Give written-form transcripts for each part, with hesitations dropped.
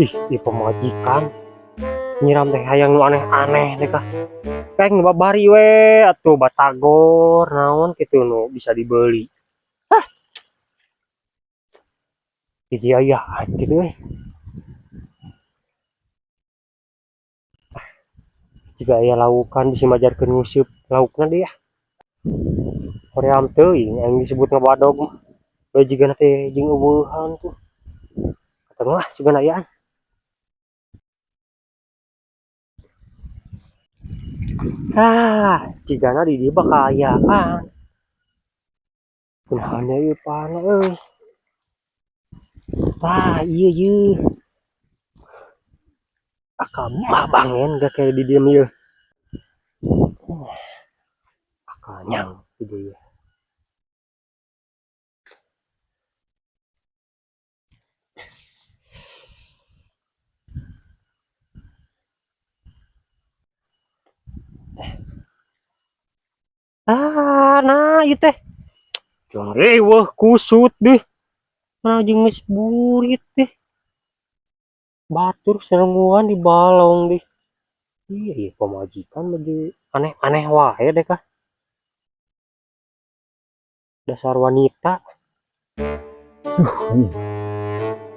Ih, di pamajikan nyiram teh hayang nu aneh-aneh teh kah. Kayak nu babari we atuh batagor naon kitu nu bisa dibeli. Hah. Jadi ayaan gitu we. Jika aya laukan bisa majarkeun nguseup laukna deui ah. Hoream teuing aing disebut ngabadog mah. We jigana teh jeung euweuhan tuh. Katengah lah sugan ayaan. Ah, jigana di dieu bakal ayaan. Kunaon ieu pana euy. Tah, ieu yeuh. Akal mah bangen gak kayak di dieu ieu. Akal nyang di dieu. Ah, nah ieu teh. Jong reweuh kusut deh. Nah jeung geus burit deh. Batur serenguan di balong deh. Iya, iya pamajikan mah aneh-aneh wae deh kah. Dasar wanita. Duh, ini.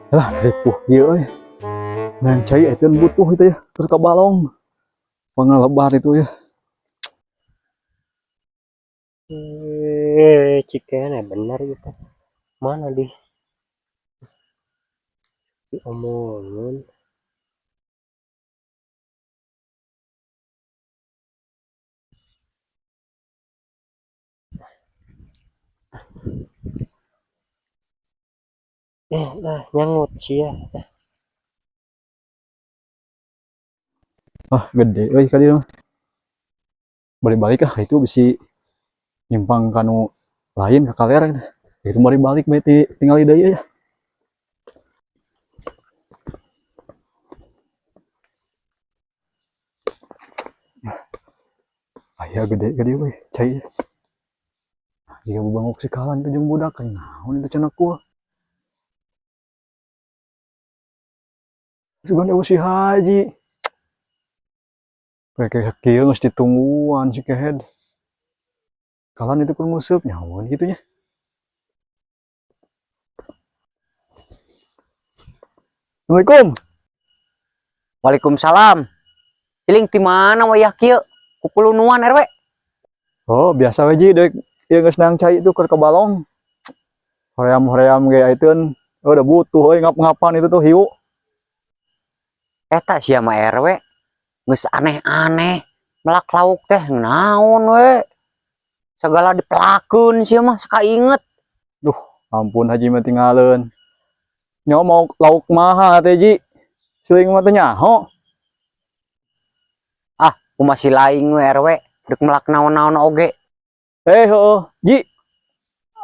Lah, ripuh ieu euy. Nah, cai itu butuh itu ya, terus ke balong. Pangalebar itu ya. Eh, cikene bener gitu. Mana di diomongin. Eh, lah nyangut sia. Ah, gede euy ka dieu mah. Balik-balik ah itu bisi nyimpang kanu lain ka kaler gitu. Itu balik-balik berarti tinggal di deui ya. Aya gede gede euy, cai. Jika bubanguk sikalan itu jeung budak kayak naon itu cenah ku. Sugan eueuh si Haji. Kayak kieu geus ditungguan si kehed. Kalan itu keur nguseup nyahoan kitu nya. Assalamualaikum. Waalaikumsalam. Siling di mana wayah kieu? Kukulunuan RW. Oh, biasa we Ji, deuk ieu geus nang cai itu keur ke balong. Hoream-hoream ge aiteun. Oh, udah butuh euy ngap-ngapan itu tuh hiu. Eta sia mah RW. Geus aneh-aneh. Melak lauk teh naon we. Segala dipelakeun sia mah sakainget. Duh, ampun Haji mah tinggalin. Nyawa mau lauk maha teh Ji. Siling mah teh nyaho. Ah, ku masih lain we RW. Dek melak naon-naon oge. Eh, heueuh, Ji.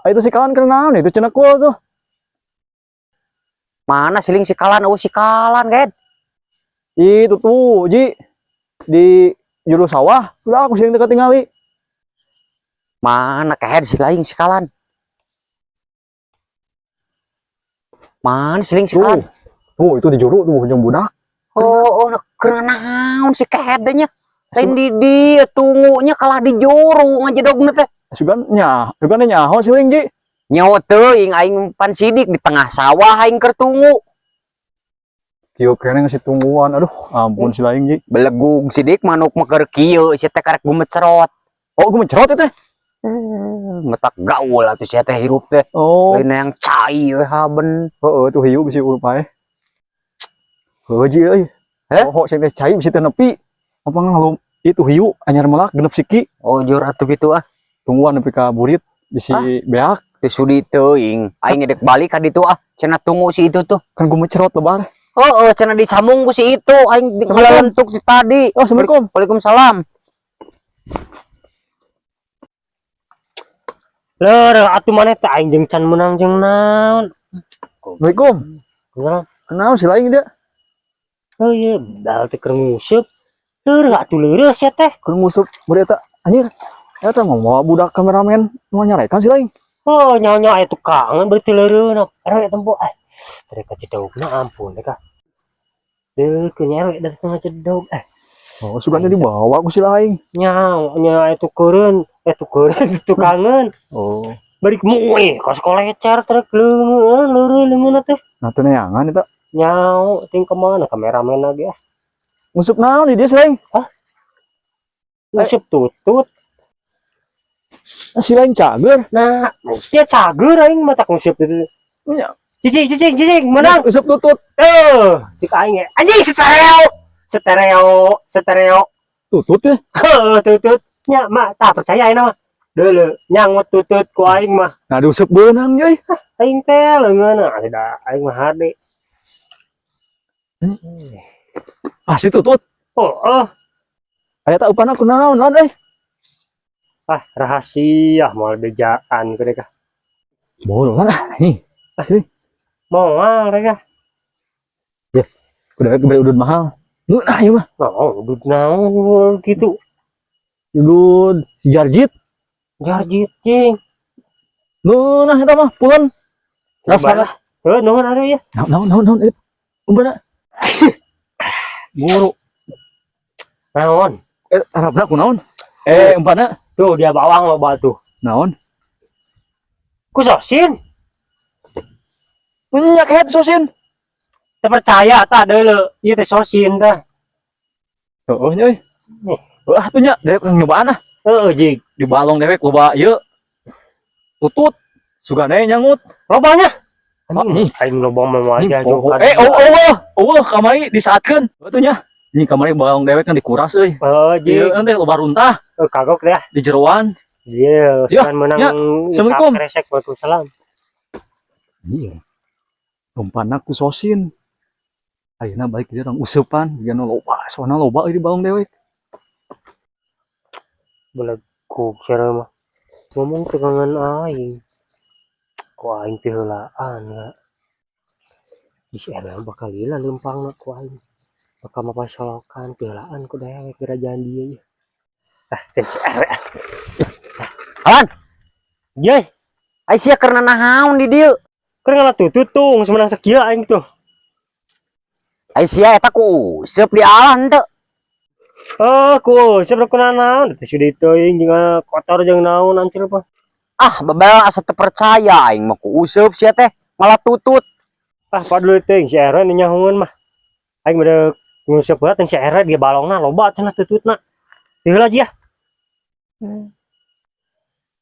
Ah, itu sikalan keur naon itu cenah kul tuh. Mana siling sikalan eueuh sikalan, Ged. Itu tuh, Ji. Di juru sawah, udah aku sering dekat tingali. Mana kehed si lain sikalan. Mana siling sikalan? Tuh, tuh itu di juru tuh jeung budak. Oh, oh, keur naon si kehed nya. Lain di dieu tungunya kalah di juru ngajedogna teh. Sugan nya, sugan nyaho siling Ji. Nyawa teuing aing pan sidik di tengah sawah aing keur tungu. Kieu keneh ngasih tungguan. Aduh, ampun si lain Ji. Belegug sidik manuk mah keur kieu sia teh karek gumecerot. Oh, gumecerot teh. Metak gaul atuh sia teh hirup teh. Oh. Lain yang cai we haben. Heeh, tuh hiu bisi urup ae. Heuh Ji euy. Heh? Oh, sing teh cai bisi teh nepi. Apa ngalum itu hiu anyar melak genep siki. Oh, jur atuh kitu ah. Tungguan nepi ka burit bisi beak. Teu sudi teuing. Aing ngedek balik ka ditu ah. Cenah tunggu si itu tuh. Kan gumecerot lebar. Heeh, cenah disambung ku si itu aing ngalelentuk ti tadi. Oh, Assalamualaikum. Waalaikumsalam. Leur atuh maneh teh aing jeung can meunang jeung naon. Assalamualaikum. Kenal. Kenal si lain dia. Oh iya, dal teh keur nguseup. Leur atuh leureuh sia teh. Keur nguseup beureut eta anjir. Eta mah mawa budak kameramen mau nyarekan si lain. Oh, nyawa-nyawa aya tukangan berarti leureuna. Rek tempo eh. Mereka cidaugna ampun teh kah. Deuh ku nyewe da tengah cedog eh. Oh, sugana dibawa ku si laing. Nya nya itu keureun, eh tukereun tukangeun. Oh. Balik muih ka sekolah truk leungeun leureun leungeun teh. Nah, teu neangan eta. Nyau ting kemana kameramen lagi ah. Nguseup naon di dieu si laing? Hah? Nguseup tutut. Ah, si laing cager. Nah, dia cager aing mah tak nguseup itu. Nya. Cicing, cicing, cicing, menang. Nguseup tutut. Eh, cik aing ya. Anjing stereo. Stereo, stereo. Tutut ya. Heuh, tutut. Nya mah tak percaya aing mah. Deuleu, nyangut tutut ku aing mah. Nah, diuseup beunang euy. Aing teh leungeun ah, aing mah hade. Ah, si tutut. Oh, oh. Aya tak upana kunaon lan euy. Ah, rahasia moal bejaan ku deka. Boleh lah nih. Asli. Moal reka. Ya, kudu beli udud mahal. Ngeunah ieu mah. Oh, udud naon gitu. Udud si Jarjit. Jarjit cing. Ngeunah eta mah pulen. Rasana. Heuh, nuhun atuh ya. Naon naon naon naon eh. Umpana. Buru. Naon? Eh, harapna kunaon? Eh, umpana Tuh dia bawang loba tuh. Naon? Ku sosin. Minyak head sosin. Teu percaya tah deuleu. Ieu teh sosin tah. Heeh nya euy. Wah, tuh nya dewek nyobaan ah. Heeh, jig. Di balong dewek loba ieu. Tutut. Sugane nyangut. Lobanya. Ah, nih. Aing loba mah Ini aja oh, eh, oh, oh, oh, kamari disaatkeun. Betul nya. Ini kamari balong dewek kan dikuras euy. Oh, Ieu jig. nanti loba runtah Eh, kagok deh. di jeroan. Iya, Ya, sekarang menang ya. Assalamualaikum. Kresek, waalaikumsalam. Iya. Umpan aku sosin. Ayeuna balik dia orang useupan, jiga loba, soalna loba euy di balong dewek. Beleguk sia mah. Ngomong tegangan aing. Ku aing teu heulaan ya. Ih, emang bakal lila leumpangna ku aing. Bakal mapan solokan teu heulaan ku dewek kerajaan dia ya. Ah, teh si RW. Alan, Ye, ai sia keur naon di dieu? Keur ngalah tutut tuh, geus menang sakieu aing tuh. Ai sia eta ku useup di alah henteu. Oh, ku useup ku naon? Teh sudah teuing jeung kotor jeung naon ancur apa. Ah, bebel asa teu percaya aing mah ku useup sia teh malah tutut. Ah, padahal teuing si RW nu nyahoeun mah. Aing bade nguseup heula teh si RW dia balongna loba cenah tututna. Teu heula ya.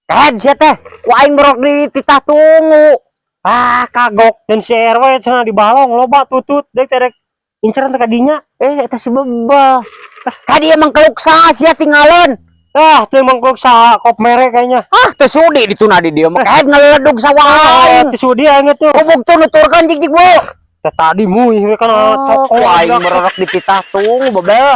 Kehed sia teh, ku aing borok di titah tunggu. Ah, kagok. Dan si RW cenah di balong loba tutut dek teh rek inceran teh ka dinya. Eh, eta si bebel. Ka dieu mangkeluk saha sia tinggalin. Ah, teu mangkuk saha kop mere kayaknya. Ah, teu sudi dituna di dieu mah kehed ngaleledug sawah Ah, aing. teu sudi aing tuh. Gubuk tuh nuturkeun jig jig bu. Teh tadi muih we kana Oh, cokol. ku aing borok di titah tunggu bebel.